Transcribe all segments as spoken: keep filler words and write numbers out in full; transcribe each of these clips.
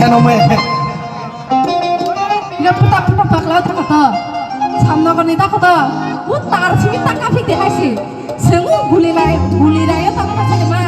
Ano me. Ino puta puta pakla thaka to. Samnogor ni thaka to. U tar simi taka phik de hai si. Seng u guli lai, guli lai yo tamo ka sani ma.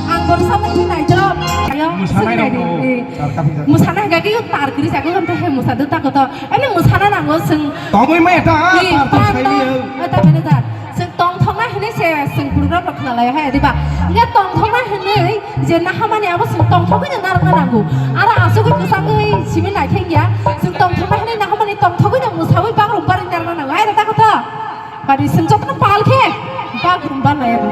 Ang bor samna ni nai jero. Ayo, Musanai seng nai rok di. Eh. Tar kaphi jak. Musanai gagi u tar kiri jago kan te he musa de thaka to. Ani musana nango seng. Tongwi ma eta, eh, tar to tar sai to. Ni. Eh, ta manager. Seng tongthokna hinui se seng program rok khna lai hai diba. Nge tongthokna hinui je nahamani abo seng tongthokgwi no narwkna nango. Aro asugwi kwchangwi simi naithai ya. Seng tongthokna hinui nahamani tongthokgwi no mwsawi bagrum barwi narwkna nango. Ai rata kotha. Bari seng jotno pal khe bagrum barlai aro.